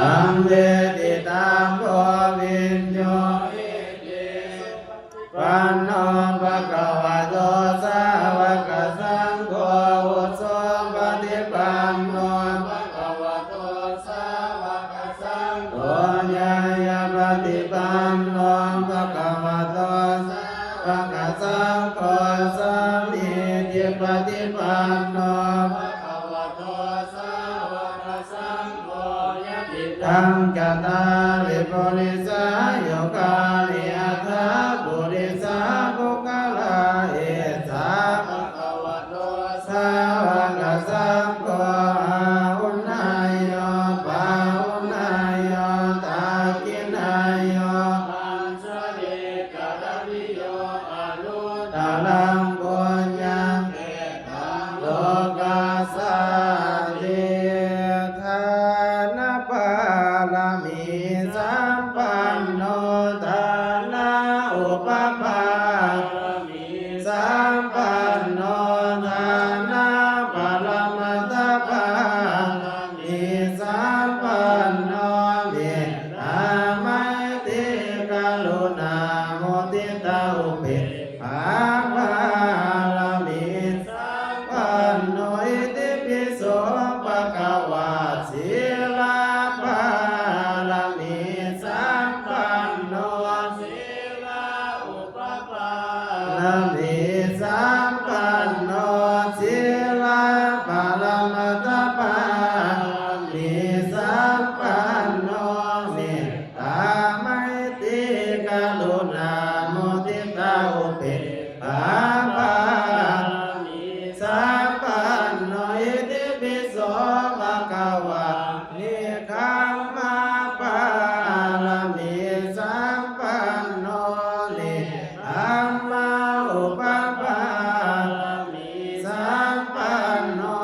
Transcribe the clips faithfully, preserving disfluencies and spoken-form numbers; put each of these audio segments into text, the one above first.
saṃveditabbo viññūhīti. Panno bhagavato sāvakasaṅgho, ujupaṭipanno bhagavato sāvakasaṅgho, ñāyapaṭipanno bhagavato sāvakasaṅgho, sāmīcipaṭipanno bhagavato sāvakasaṅgho, yadidaṃ cattāri purisayugāni aṭṭha purisapuggalā, esa bhagavato sāvakasaṅgho, āhuneyyo pāhuneyyo dakkhiṇeyyo añjalikaraṇīyo anuttaraṃ puññakkhettaṃ lokassāti. Dānapāramī sampanno, dāna upapāramī sampanno, dāna paramatthapāramī sampanno, mettā maitrī karuṇā muditā upekkhā pāramī sampanno, itipi so bhagavā sīla pāramī sampanno, sīla upapāramī sampanno, sīla paramatthapāramī sampanno, mettā maitrī karuṇā muditā upekkhā pāramī sampanno, itipi so bhagavā nekkhamma pāramī sampanno, nekkhamma upapāramī sampanno,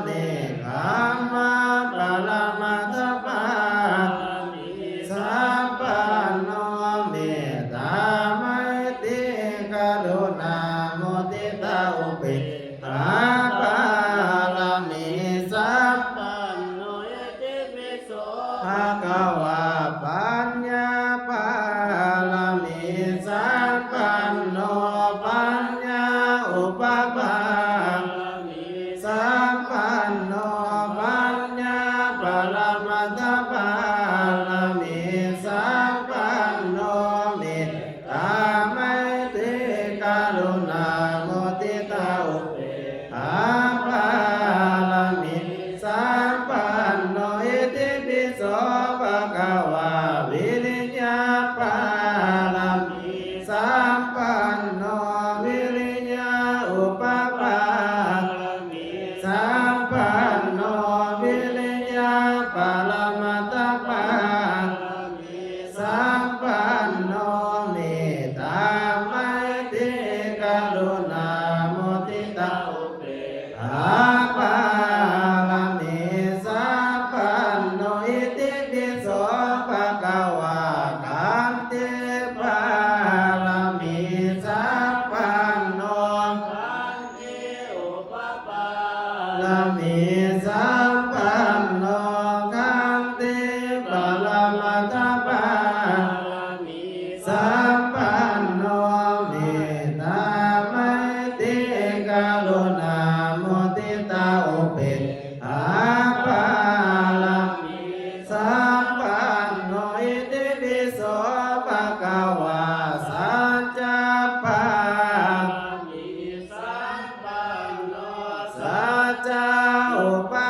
nekkhamma paramatthapāramī sampanno, mettā maitrī karuṇā muditā upekkhā pāramī sampanno, itipi so bhagavā paññā pāramī sampanno, paññā upapāramī sampanno, paññā paramatthapāramī sampanno, mettā maitrī karuṇā muditā upekkhā pāramī sampanno, itipi so bhagavā viriya pāramī sampanno, viriya upapāramī sampanno, viriya paramatthapāramī sampanno, mettā maitrī karuṇā muditā upekkhā pāramī sampanno, itipi so bhagavā khanti pāramī sampanno, khanti upapāramī sampanno, khanti paramatthapāramī sampanno, mettā maitrī karuṇā muditā upekkhā pāramī sampanno, itipi so bhagavā sacca pāramī sampanno, sacca upa